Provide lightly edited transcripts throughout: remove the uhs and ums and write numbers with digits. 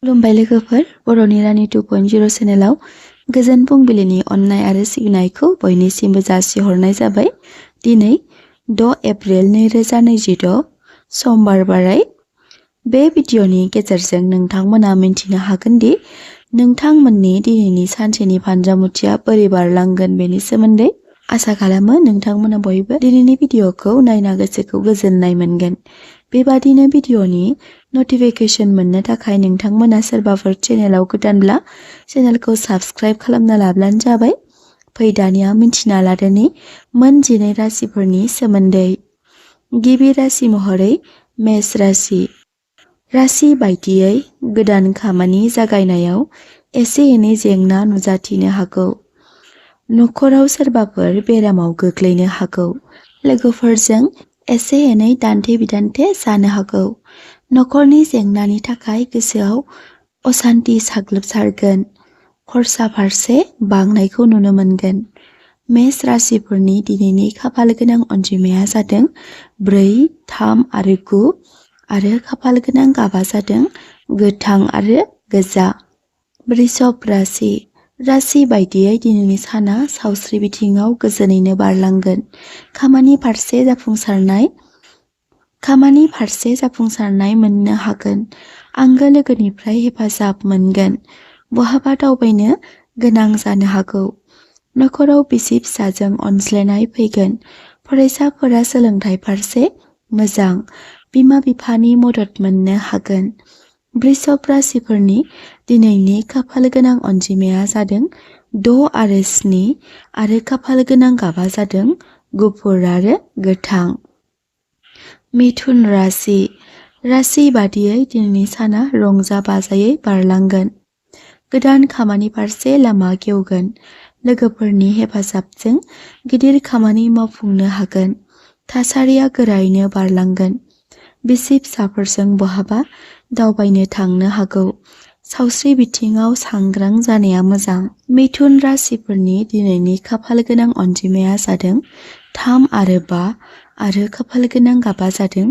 खुलुमबाय लोगोफोर, बर'नि रानि 2.0 चेनेलाव गोजोन फुंबिलिनि अननाय आरो सिबिनायखौ बयनिसिमबो जासिहरनाय जाबाय। दिनै 6 एप्रिल 2026 समबार बाराय। बे भिडिअनि गेजेरजों नोंथांमोना मिन्थिनो हागोन दि नोंथांमोननि दिनैनि सानसेनि फानजामुथिया बोरै बारलांगोन बेनि सोमोन्दै। आसा खालामो नोंथांमोना बयबो दिनैनि भिडिअखौ नायना गोसोखौ गोजोननाय मोनगोन। बेबादिनो भिडिअनि नटिफिकेशन मोननो थाखाय नोंथांमोना सोरबाफोर चेनेलाव गोदानब्ला चेनेलखौ साबस्क्राइब खालामना लाब्लानो जाबाय। फै दानिया मिन्थिना लादोनि मोन 12 राशिफोरनि सोमोन्दै। गिबि राशि महरै मेष राशि। राशि बायदियै गोदान खामानि जागायनायाव एसे एनै जेंना नुजाथिनो हागौ। नखराव सोरबाफोर बेरामाव गोग्लैनो हागौ। लोगोफोरजों एसे एनै दान्थे बिदान्थे जानो हागौ। नखरनि जेंनानि थाखाय गोसोआव असान्ति साग्लोबसारगोन। खरसा फारसे बांनायखौ नुनो मोनगोन। मेष राशिफोरनि दिनैनि खाफाल गोनां अनजिमाया जादों 4, 3 आरो 9 आरो खाफाल गोनां गाबा जादों गोथां आरो गोजा। वृषभ राशि। राशि बायदियै दिनैनि साना सावस्रि बिथिङाव गोजोनैनो बारलांगोन। खामानि फारसे जाफुंसारनाय मोननो हागोन। आंगो लोगोनिफ्राय हेफाजाब मोनगोन। बहाबा दावबायनो गोनां जानो हागौ। नखराव बिसि फिसाजों अनज्लायनाय फैगोन। फरायसाफोरा सोलोंथाइ फारसे मोजां। बिमा बिफानि मदद मोननो हागोन। वृषभ राशिफोरनि दिनैनि खाफाल गोनां अनजिमाया जादों 6 आरो 7 आरो खाफाल गोनां गाबा जादों गुफुर आरो गोथां। मिथुन राशि। राशि बादियै दिनैनि साना रंजा बाजायै बारलांगोन। गोदान खामानि फारसे लामा गेवगोन। लोगोफोरनि हेफाजाबजों गिदिर खामानि मावफुंनो हागोन। थासारिया गोरायैनो बारलांगोन। बिसि फिसाफोरजों बहाबा दावबायनो थांनो हागौ। सावस्रि बिथिङाव सांग्रां जानाया मोजां। मिथुन राशिफोरनि दिनैनि खाफाल गोनां अनजिमाया जादों 3 आरो 5 आरो खाफाल गोनां गाबा जादों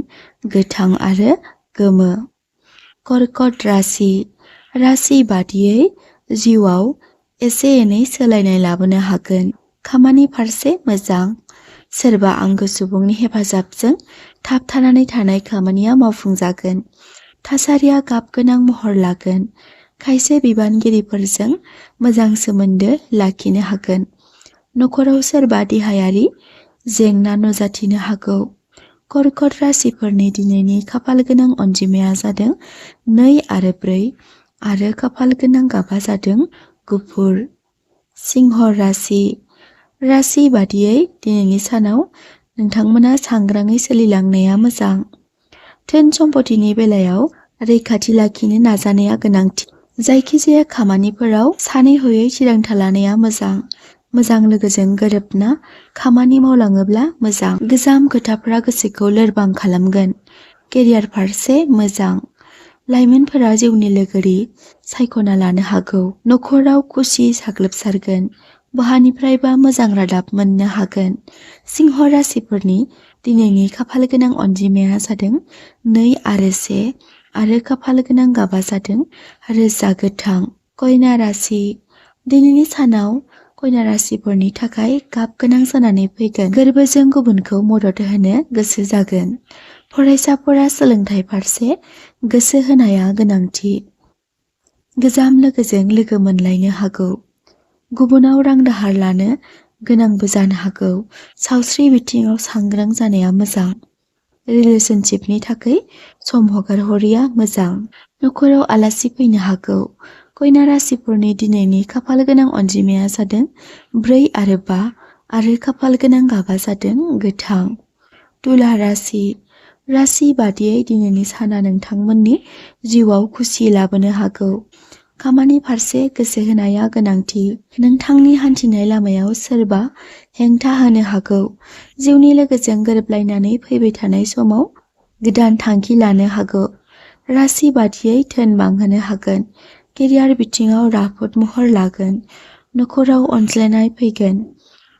गोथां आरो गोमो। कर्कट राशि। राशि बादियै जिउआव एसे एनै सोलायनाय लाबोनो हागोन। खामानि फारसे मोजां। सोरबा आंगो सुबुंनि हेफाजाबजों थाबथानानै थानाय खामानिया मावफुंजागोन। थासारिया गाब गोनां महर लागोन। खायसे बिबानगिरिफोरजों मोजां सोमोन्दो लाखिनो हागोन। नखराव सोरबा देहायारि जेंना नुजाथिनो हागौ। कर्कट राशिफोरनि दिनैनि खाफाल गोनां अनजिमाया जादों 2 आरो 4 आरो खाफाल गोनां गाबा जादों गुफुर। सिंह राशि। राशि बादियै दिनैनि सानाव नोंथांमोना सांग्राङै सोलिलांनाया मोजां। धोन सम्पथिनि बेलायाव रैखाथि लाखिनो नाजानाया गोनांथि। जायखिजाया खामानिफोराव सानै हयै थिरांथा लानाया मोजां। मोजां लोगोजों गोरोबना खामानि मावलाङोब्ला मोजां। गोजाम खोथाफोरा गोसोखौ लोरबां खालामगोन। केरियार फारसे मोजां। लाइमोनफोरा जिउनि लोगोरि सायख'ना लानो हागौ। नखराव खुसि साग्लोबसारगोन। बहानिफ्रायबा मोजां रादाब मोननो हागोन। सिंह राशिफोरनि दिनैनि खाफाल गोनां अनजिमाया जादों 2 आरो 1 आरो खाफाल गोनां गाबा जादों रोजा गोथां। कन्या राशि। दिनैनि सानाव कन्या राशिफोरनि थाखाय गाब गोनां जानानै फैगोन। गोरबोजों गुबुनखौ मदद होनो गोसो जागोन। फरायसाफोरा सोलोंथाइ फारसे गोसो होनाया गोनांथि। गोजाम लोगोजों लोगो मोनलायनो हागौ। गुबुनाव रां दाहार लानो गोनांबो जानो हागौ। सावस्रि बिथिङाव सांग्रां जानाया मोजां। रिलेशनशिपनि थाखाय सम हगारहरिया मोजां। नखराव आलासि फैनो हागौ। कन्या राशिफोरनि दिनैनि खाफाल गोनां अनजिमाया जादों 4 आरो 5 आरो खाफाल गोनां गाबा जादों गोथां। तुला राशि। राशि बादियै दिनैनि साना नोंथांमोननि जिउआव खुसि लाबोनो हागौ। खामानि फारसे गोसो होनाया गोनांथि। नोंथांनि हान्थिनाय लामायाव सोरबा हेंथा होनो हागौ। जिउनि लोगोजों गोरोबलायनानै फैबाय थानाय समाव गोदान थांखि लानो हागौ। राशि बादियै धोन बांहोनो हागोन। केरियार बिथिङाव राफोद महर लागोन। नखराव अनज्लायनाय फैगोन।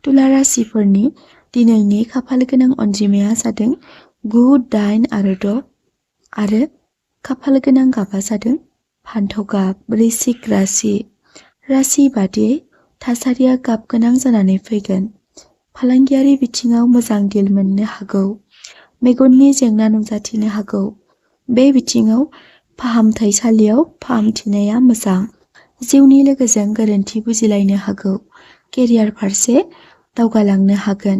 तुला राशिफोरनि दिनैनि खाफाल गोनां अनजिमाया जादों 9, 8 आरो 6 आरो खाफाल गोनां गाबा जादों फान्थाव गाब वृश्चिक राशि बादियै थासारिया गाब गोनां जानानै फैगोन। फालांगियारि बिथिङाव मोजां डिल मोननो हागौ। मेगननि जेंना नुजाथिनो हागौ। बे बिथिङाव फाहामथायसालियाव फाहामथिनाया मोजां। जिउनि लोगोजों गोरोन्थि बुजिलायनो हागौ। केरियार फारसे दावगालांनो हागोन।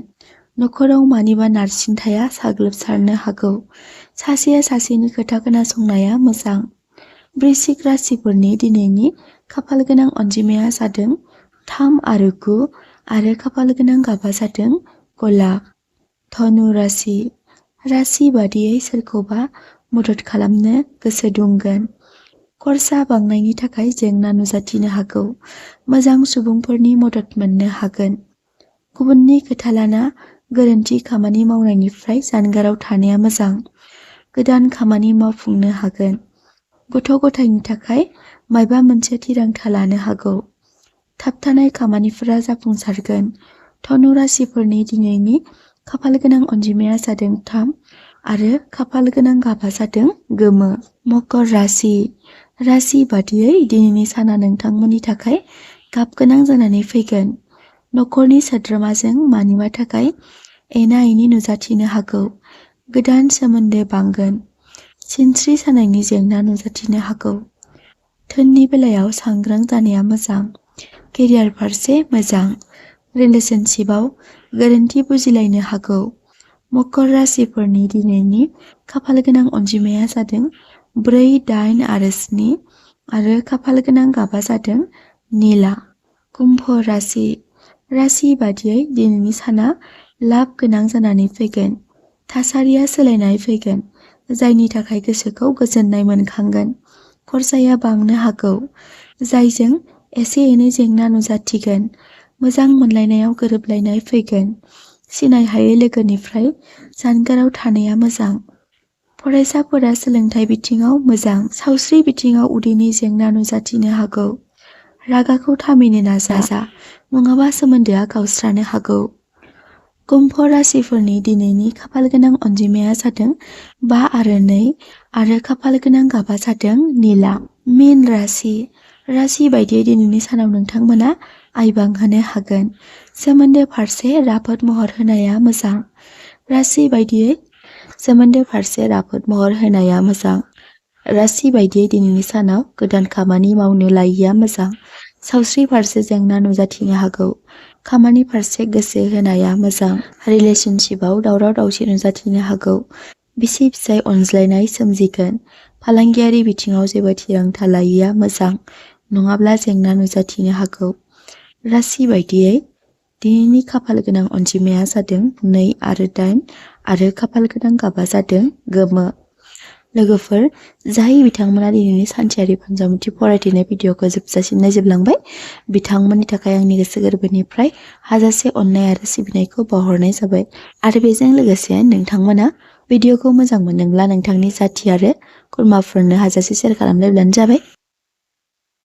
नखराव मानिबा नारसिनथाया साग्लोबसारनो हागौ। सासेया सासेनि खोथा खोनासंनाया मोजां। वृश्चिक राशिफोरनि दिनैनि खाफाल गोनां अनजिमाया जादों 3 आरो 9 आरो खाफाल गोनां गाबा जादों गलाब। धनु राशि बादियै सोरखौबा मदद खालामनो गोसो दुंगोन। खरसा बांनायनि थाखाय जेंना नुजाथिनो हागौ। मोजां सुबुंफोरनि मदद मोननो हागोन। गुबुननि खोथा लाना गोरोन्थि खामानि मावनायनिफ्राय जानगाराव थानाया मोजां। गोदान खामानि मावफुंनो हागोन। गथ' गथायनि थाखाय मायबा मोनसे थिरांथा लानो हागौ। थाबथानाय खामानिफोरा जाफुंसारगोन। धनु राशिफोरनि दिनैनि खाफाल गोनां अनजिमाया जादों 3 आरो खाफाल गोनां गाबा जादों गोमो। मकर राशि बादियै दिनैनि साना नोंथांमोननि थाखाय गाब गोनां जानानै फैगोन। नखरनि सोद्रोमाजों मानिबा थाखाय एना एनि नुजाथिनो हागौ। गोदान सोमोन्दो बांगोन। सिनस्रि सानायनि जेंना नुजाथिनो हागौ। धोननि बेलायाव सांग्रां जानाया मोजां। केरियार फारसे मोजां। रिलेशनशिपआव गोरोन्थि बुजिलायनो हागौ। मकर राशिफोरनि दिनैनि खाफाल गोनां अनजिमाया जादों 4, 8 आरो 7 आरो खाफाल गोनां गाबा जादों निला। कुम्भ राशि बादियै दिनैनि साना लाब गोनां जानानै फैगोन। थासारिया सोलायनाय फैगोन, जायनि थाखाय गोसोखौ गोजोननाय मोनखांगोन। खरसाया बांनो हागौ, जायजों एसे एनै जेंना नुजाथिगोन। मोजां मोनलायनायाव गोरोबलायनाय फैगोन। सिनाय हायै लोगोनिफ्राय जानगाराव थानाया मोजां। फरायसाफोरा सोलोंथाइ बिथिङाव मोजां। सावस्रि बिथिङाव उदैनि जेंना नुजाथिनो हागौ। रागाखौ थामिनो नाजा, नङाबा सोमोन्दोआ गावस्रानो हागौ। कुम्भ राशिफोरनि दिनैनि खाफाल गोनां अनजिमाया जादों 5 आरो 2 आरो खाफाल गोनां गाबा जादों निला। मीन राशि बायदियै दिनैनि सानाव नोंथांमोना आय बांहोनो हागोन। सोमोन्दो फारसे राफोद महर होनाया मोजां। राशि बायदियै दिनैनि सानाव गोदान खामानि मावनो लायिया मोजां। सावस्रि फारसे जेंना नुजाथिनो हागौ। खामानि फारसे गोसो होनाया मोजां। रिलेशनशिपआव दावराव दावसि नुजाथिनो हागौ। बिसि फिसाय अनज्लायनाय सोमजिगोन। फालांगियारि बिथिङाव जेबो थिरांथा लायिया मोजां, नङाब्ला जेंना नुजाथिनो हागौ। राशि बायदियै दिनैनि खाफाल गोनां अनजिमाया जादों 2 आरो 8 आरो खाफाल गोनां गाबा जादों गोमो। लोगोफोर, जाय बिथांमोना दिनैनि सानसेयारि फानजामुथि फरायथिनाय भिडिअखौ जोबजासिम नायजोबलांबाय, बिथांमोननि थाखाय आंनि गोसो गोरबोनिफ्राय हाजासे अननाय आरो सिबिनायखौ बावहरनाय जाबाय। आरो बेजों लोगोसे नोंथांमोना भिडिअखौ मोजां मोनदोंब्ला नोंथांनि जाथि आरो खुरमाफोरनो हाजासे शेयार खालामलायब्लानो जाबाय।